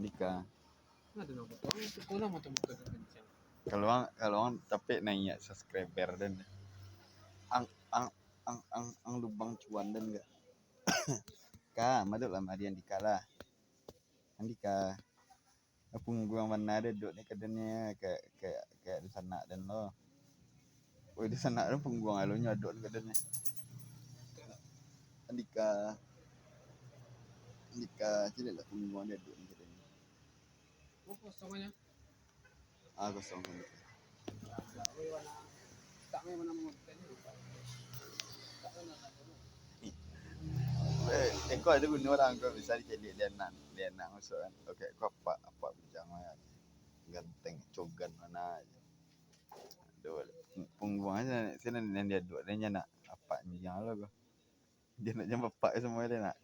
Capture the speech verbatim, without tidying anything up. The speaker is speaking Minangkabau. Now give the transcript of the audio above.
Andika. Ada nama tu. Aku sekolah mata-mata kencang. Kalau ang, kalau ang tapek naiak subscriber den. Ang, ang, ang, ang, ang lubang cuan den gak. Ka, madok lah mari Andika lah. Andika. Pungguang bana dek duduk ni kaden ni, kayak, kayak, kayak di sanak den lo. Oi, di sanak den pungguang alunyo duduk ni kaden ni. Andika. Andika, caliak lah pungguang dek duduk ni kaden ni. Oh, kosong aja. Ah, kosong kan. Tak main mana mengonten ni. Tak main mana dulu. Eh, eh, kau ada guna orang kau bisa dicaliak dia nak, dia nak masuk kan. Okey, kau apa, apa bujang lah. Ganteng, cogan mana aja. Aduh, pungguang aja sini yang dia duduk dia nak apa bujang lo kau. Dia nak jam empat semua dia nak.